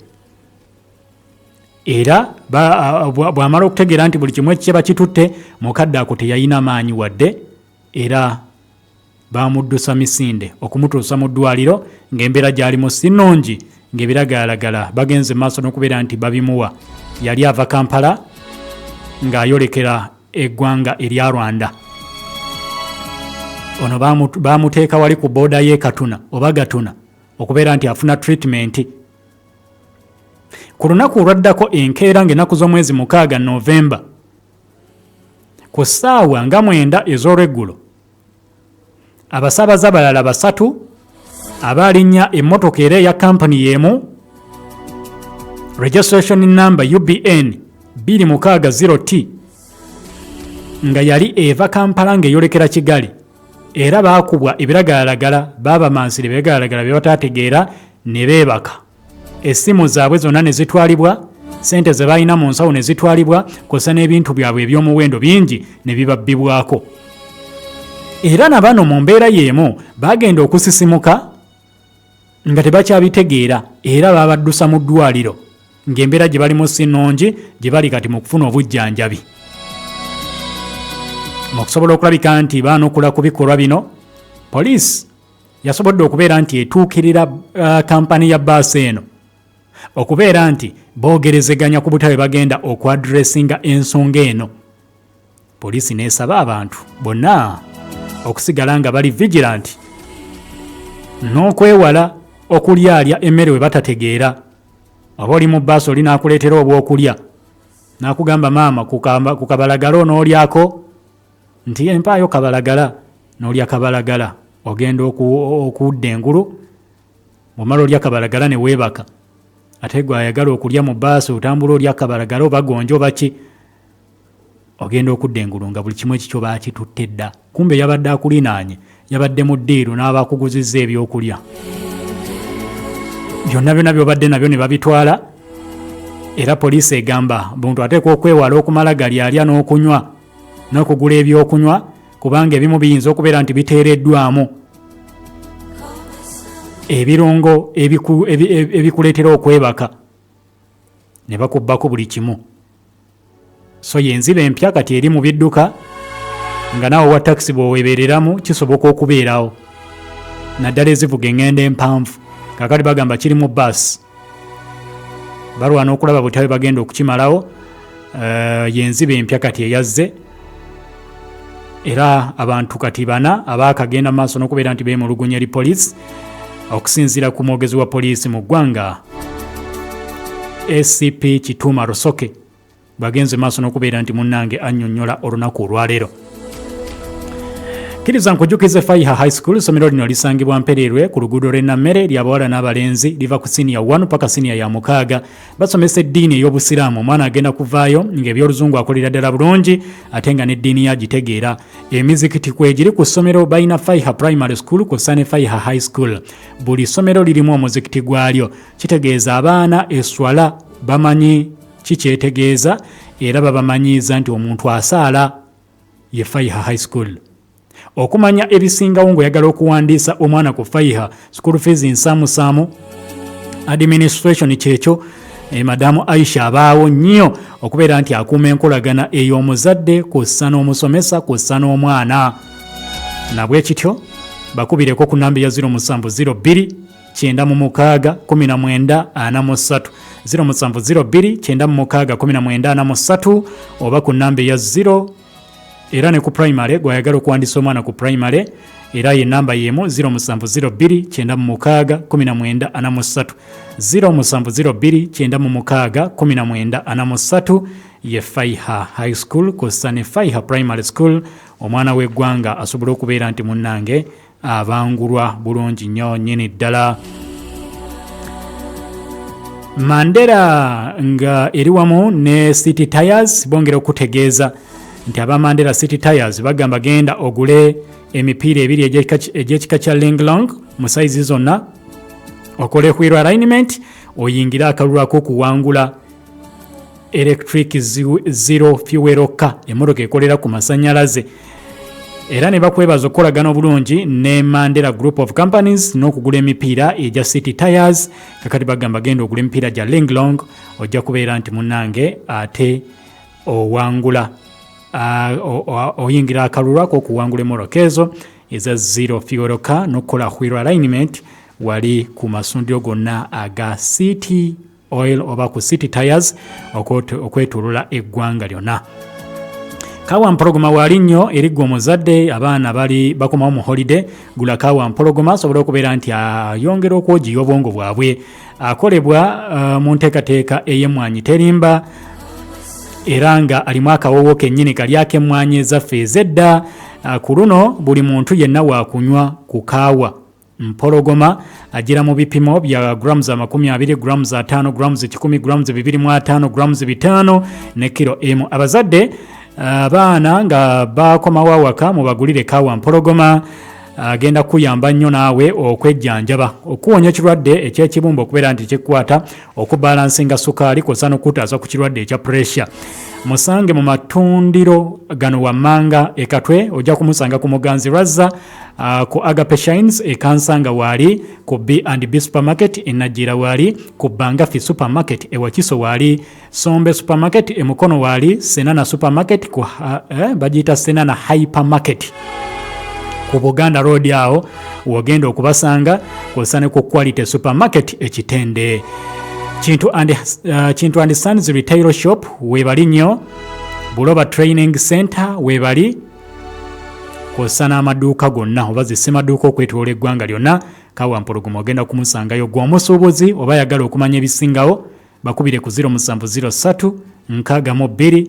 Era bw'amala okutegeera nti buli kimu ekikye bakitutte, mukadde ako teyalina maanyi wadde, era bamuddusa misinde okumutuusa mu ddwaliro ng'embeera gy'alimu si nnungi, ng'ebiragalalagala bagenze maaso n'okubeera nti babimuwa. Yali ava Kampala ng'ayolekera eggwanga erya Rwanda. Ono bamuteeka wali ku booda y'e Katuna oba Gatuna okubeera nti afuna treatment. Ku lunaku olwaddako enkeera, ng'ennaku z'omwezi 6 Novemba, ku ssaawa nga 9 ez'olweggulo, abasaabaze abalala basatu abaalinnya emmotoka era eya kampani y'emu, registration number UBN 260T, nga yali eva Kampala ng'eyolekera Kigali, era baakubwa ebiragalalagala, baabamansira ebiragalalagala bye bataategeera ne beebaka. Essimu zaabwe zonna ne zitwalibwa, sente ze balina mu nsawo ne zitwalibwa, kw'ossa n'ebintu byabwe eby'omuwendo bingi ne bibabbibwako. Era na bano mu mbeera y'emu bagenda okusisimuka nga tebakyabitegeera, era babaddusa mu ddwaliro ng'embeera gye balimu si nnungi, gye bali kati mu kufuna obujjanjabi. Mu kusobola okulabika nti baanukula ku bikolwa bino, poliisi yasobodde okubeera nti etuukirira kampani ya bbaasi eno okubeera nti boogerezeganya ku butabe bagenda okuaddressinga ensonga eno. Poliisi n'esaba abantu bonna okusigala nga bali vigilant n'okwewala okulyalya emmere we batategeera. Oba oli mu bbaasi, oli n'akuleetera obwokulya n'akugamba, "Maama, ku kabalagala onoolyako?" Nti empaayo kabalagala, n'olya kabalagala, ogenda okudda engulu. Bw'omala olya kabalagala ne weebaka. Ate gwe ayagala okulya mu bbaasi, otambula olya kabalagala oba gonja oba ki, ogenda okudda engulu nga buli kimu ekikyo baakitutte dda. Kumbe yabadde akulinaanye, yabadde mu ddiiru n'abakuguzizza ebyokulya byonna byonna byobadde nabyo ne babitwala. Era poliisi egamba buntu ateekwa okwewala okumala galyalya n'okunywa n'okugula ebyokunywa, kubanga ebimu biyinza okubeera nti biteereddwamu ebirungo ebikuleetera okwebaka ne bakubbako buli kimu. So yenziba empya kati eri mu bidduka, nga naawe wa takisi bw'owebeereramu kisoboka okubeerawo, naddala ezivuga eŋŋendo empanvu. Kakati bagamba kiri mu baasi, balwana okulaba butya bwe bagenda okukimalawo. Yenziba empya kati eyazze, era abantu kati bana abaakagenda maaso n'okubeera nti beemulugunya eri poliisi, okusinziira ku mwogezi wa poliisi mu ggwanga ACP Kituuma Rusoke, bagenze maaso n'okubeera nti munnange annyonnyola olunaku olwaleero. Kkiriza nkujjukize Faiha High School. Essomero lino lisangibwa Mpereerwe ku luguudo lw'Enammere, lyabawala n'abalenzi, liva ku siniya 1 paka siniya ya 6. Basomesa eddiini ey'Obusiraamu. Omwana agenda kuvaayo ng'ebyoluzungu akolera ddala bulungi, ate nga n'eddiini yagitegeera. Emizikiti kwegiri ku ssomero. Balina Faiha Primary School kw'ossa ne Faiha High School. Buli ssomero lirimu omuzikiti gwalyo, kitegeeza abaana eswala bamanyi kikyetegeeza, era babamanyiiza nti omuntu asaala. Ye Faiha High School. Okumanya ebisingawo ng'oyagala okuwandiisa omwana ku Faiha, school fees nsaamusaamu, administration kyekyo. Madamu Aisha abaawo nnyo okubeera nti akuuma enkolagana ey'omuzadde kw'ossa n'omusomesa kw'ossa n'omwana. Nabwe kityo bakubireko ku namba ya 0702 96 19 43, 0702 96 19 43, oba ku namba eya 0. Era ne ku primary, gwayagala okuwandiisa omwana ku primary, Era ye namba y'emu 0702 96 19 43, 0702 96 19 43. Ye Faiha High School kw'ossa ne Faiha Primary School. Omwana w'eggwanga asobola okubeera nti munnange abangulwa bulungi nnyo nnyini ddala. Mandera nga eri wamu ne City Tires bongera okutegeeza nti aba Mandera City Tires bagamba genda ogule emipiira ebiri egy'ekika kya Linglong mu sayizi zonna, okole wheel alignment, oyingire akalulu ak'okuwangula electric zero fuel car, emmotoka ekolera ku masannyalaze. Era ne bakwebaza okukolagana obulungi ne Mandela Group of Companies n'okugula emipiira egya City Tires. Kakati bagamba genda ogula emipiira gya Linglong, ojja kubeera nti munnange ate owangula, oyingira akalulu ak'okuwangula emmotoka ezo eza zero fuel car n'okukola wheel alignment wali ku masundiro gonna aga City Oil oba ku City Tires okwetoolola eggwanga lyonna. Kawa Mpologoma waali nnyo eri ggwe omuzadde, abaana bali bakomawo mu holiday, gula Kawa Mpologoma asobole okubeera nti ayongera okwogiya obwongo bwabwe. Akolebwa mu nteekateeka ey'emmwanyi terimba, era nga alimu akawoowo kennyini kali ak'emmwanyi ezaffe ez'edda. Ku luno buli muntu yenna waakunywa ku kaawa Mpologoma. Agira mu bipimo bya grams 20, grams 50, grams 100, grams 250, grams 500 ne kiro emu. Abazadde, abaana nga bakomawo awaka, mubagulire kawa Mpologoma. Agenda kuyamba nnyo naawe okwejjanjaba, okuwonya ekirwadde ekyekibumba okubeera nti kikwata, okubalansinga sukaali, kw'ossa n'okutaasa ku kirwadde ekya pressure. Musange mu matundiro gano wammanga: Ekatwe ojja kumusanga ku Muganzi Razza, ku Agape Shines ekansanga waali, ku B and B Supermarket enajira waali, ku Bangafi Supermarket ewakiso waali, Sombe Supermarket emukono waali, Senana Supermarket ku bagiyita Senana Hypermarket ku Buganda Road, awo wogenda okubasanga, kw'ossa ne ku Quality Supermarket ekitende. Kintu and Sons Retail Shop weebali nnyo, Buloba Training Center weebali, kw'ossa n'amaduuka gonna oba zissemaduuka okwetoola eggwanga lyonna. Kawampologoma ogenda kumusangayo. Gwe omusuubuzi oba ayagala okumanya ebisingawo, bakubire ku 0703 62 57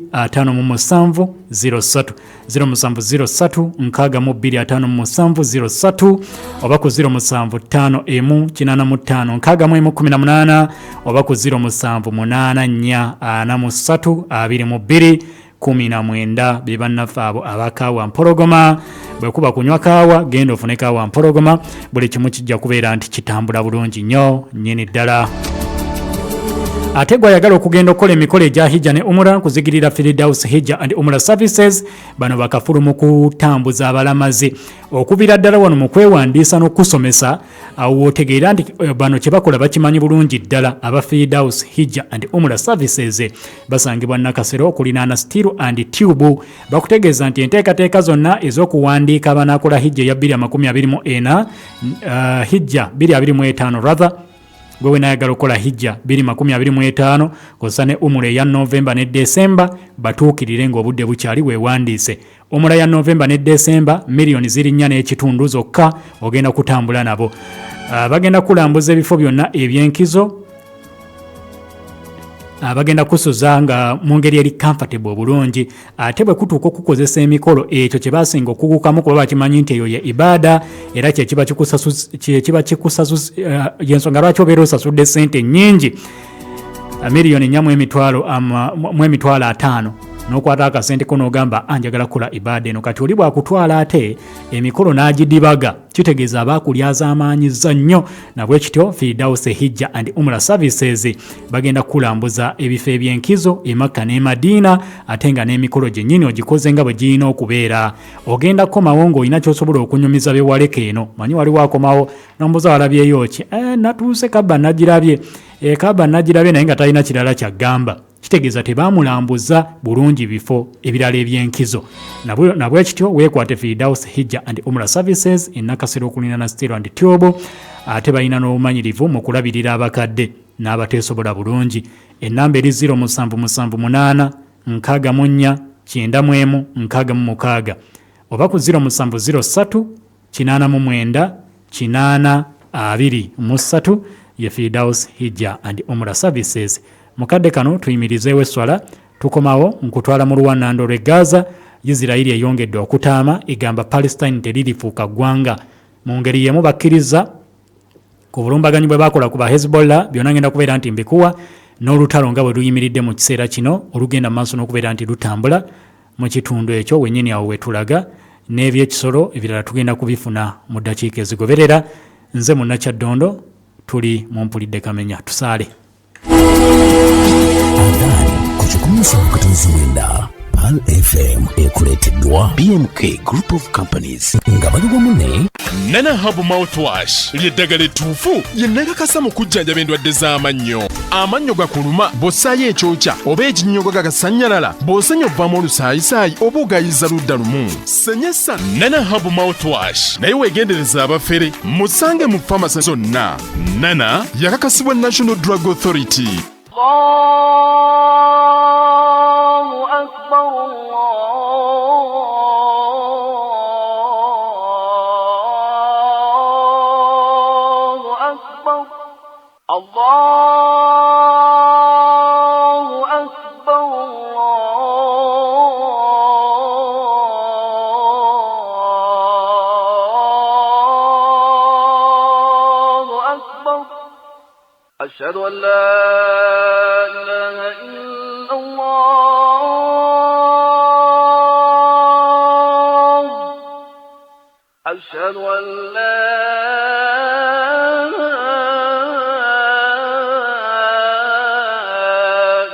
03, 0703 62 57 03, oba ku 0751 85 61 18, oba ku 0784 43 22 19. Be bannaffe abo abakaawa Mpologoma. Bwe kuba kunywa kaawa, genda ofune kaawa Mpologoma, buli kimu kijja kubeera nti kitambula bulungi nnyo nnyini ddala. Ate gwe ayagala okugenda okukola emikolo egya hijja ne umura, nkuzigirira Firidaus Hijja and Umura Services. Bano bakafulu mu kutambuza abalamazi okubira ddala wano mu kwewandiisa n'okusomesa. Awo wootegeera nti bano kye bakola bakimanyi bulungi ddala. Aba Firidaus Hijja and Umura Services basangibwa Nakasero okulinaana Steel and Tube. Bakutegeeza nti enteekateeka zonna ez'okuwandiika abanaakola hijja eya 2024, hijja 2025 rather, gwe wenayagala okukola hijja 2025 kozesa ne umura eya Novemba ne Desemba, batuukirire ng'obudde bukyali weewandiise. Umura ya Novemba ne Desemba miliyoni ziri 4.5 zokka. Ogenda kutambula nabo, bagenda kulambuza ebifo byonna ebyenkizo, bagenda kusuza nga mu ngeri eri comfortable obulungi. Ate bwe kutuuka okukozesa emikolo, ekyo kye basinga okugukamu, kuba bakimanyi nti eyo ye ibaada, era kyekiba kikusasu, yensonga lwaki obeera osasudde sente nnyingi, miliyoni 4 mu emitwalo 50, n'okwata akasente ko n'ogamba, "Ah, njagala kukola ibaada eno." Kati oli bwakutwala ate emikolo n'agidibaga, kitegeeza abakulyaza amaanyiza nnyo. Nabwe kityo Firdaus Hijja and Umra Services bagenda kukulambuza ebifo ebyenkizo e Makka ne Madiina, ate nga n'emikolo gyennyini ogikoze nga bwe girina okubeera. Ogenda kukomawo ng'olina ky'osobola okunyumiza bewaleka eno. Manyi waliwo akomawo nombuza, "Walabyeyo ki?" "Natuuse Kaba nagirabye, Kaba nagirabye," naye nga talina kirala kyaggamba. Kitegeeza tebamulambuza bulungi bifo ebirala ebyenkizo. Nabwe kityo weekwate Firdaus Hijja and Umra Services enakasero okulinana Steel and Tube. Ate balina n'obumanyirivu mu kulabirira abakadde n'abateesobola bulungi. Enamba eri 0778 64 91 66, oba ku 0703. 89 80 23 ye Firdaus Hijja and Umrah Services. Mu kadde kano tuyimirizeewo esswala, tukomawo nkutwala mu luwanando lw'e Gaza. Yisirayiri eyongedde okutaama, egamba Palestine teririfuuka ggwanga. Mu ngeri y'emu bakkiriza ku bulumbaganyi bwe bakola ku ba Hezbollah, byonna ngenda kubeera nti mbikuwa, n'olutalo nga bwe luyimiridde mu kiseera kino olugenda mu maaso n'okubeera nti lutambula mu kitundu ekyo wennyini awo wetulaga, n'ebyekisolo ebirala tugenda kubifuna mu ddakiika ezigoberera. Nze Munnakyaddondo, tuli mu Mpulidde Kamenya, tusaale. Adhan ku 179 Pearl FM ekuleeteddwa BMK Group of Companies nga bali wamu ne Nana Herbal Mouthwash ly'eddagala ettuufu lye nakakasa mu kujjanjaba endwadde z'amannyo. Amannyo gakuluma bw'ossaayo ekyokya oba ekinnyogo gagasannyalala, bw'osenya ovaamu olusaayisaayi oba ogayiza ludda lumu. Senyesa Nana Herbal Mouthwash, naye weegendereza abafere. Musange mu famasi zonna. Nana yakakasibwa National Drug Authority. Allahu akbar, Allahu akbar, Allahu akbar, Allahu akbar. Ashhadu an la ilaha illa Allah. Ashhadu an la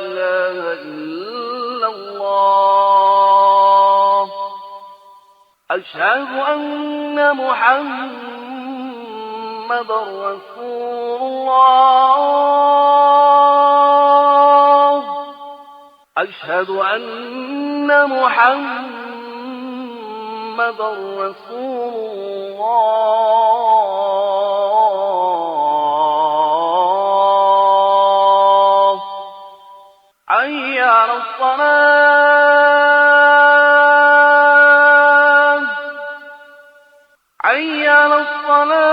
ilaha illa Allah. Ashhadu anna Muhammadan Rasulullah. Ashhadu anna Muhammadan Rasulullah. Hayya 'ala as-salah. Hayya 'ala as-salah.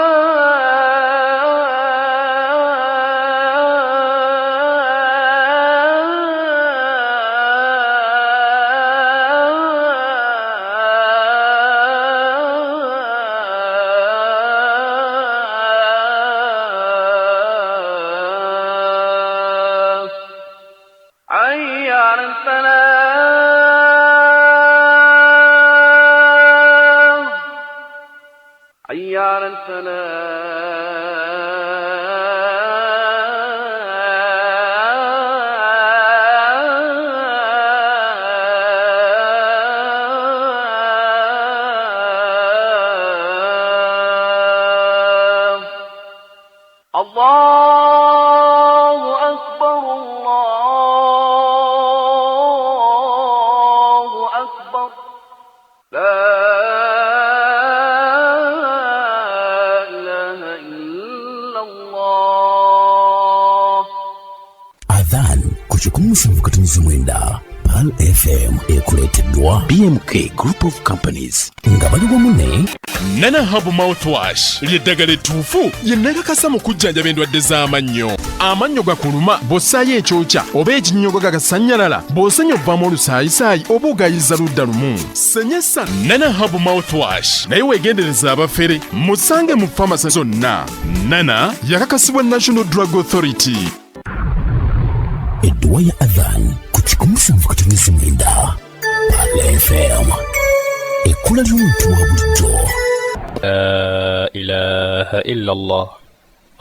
Hayya 'ala al-falah. Hayya 'ala al-falah. Allahu akbar, Allahu akbar. La ilaha illa Allah. Adhan ku 179 Pearl FM ekuleeteddwa BMK Group of Companies nga bali wamu ne Nana Herbal Mouthwash ly'eddagala ettuufu lye nakakasa mu kujjanjaba endwadde z'amannyo. Amannyo gakuluma bw'ossaayo ekyokya oba ekinnyogo gagasannyalala, bw'osenya ovaamu olusaayisaayi oba ogayiza ludda lumu. Senyesa Nana Herbal Mouthwash, naye weegendereza abafere. Musange mu famasi zonna. Nana yakakasibwa National Drug Authority. Edduwa ya Adhan ku 179 Pearl FM, ekkula ly'omuntu wa bulijjo. لا إله إلا الله.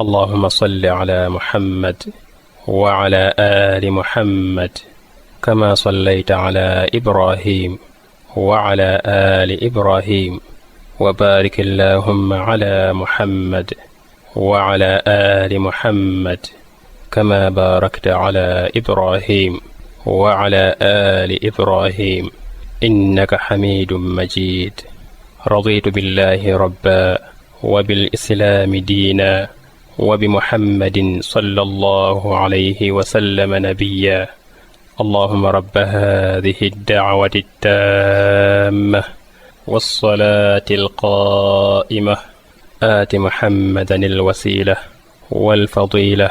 اللهم صل على محمد وعلى آل محمد كما صليت على إبراهيم وعلى آل إبراهيم، وبارك اللهم على محمد وعلى آل محمد كما باركت على إبراهيم وعلى آل إبراهيم إنك حميد مجيد. رضيت بالله ربا، وبالإسلام دينا، وبمحمد صلى الله عليه وسلم نبيا. اللهم رب هذه الدعوة التامة والصلاة القائمة آت محمدا الوسيلة والفضيلة.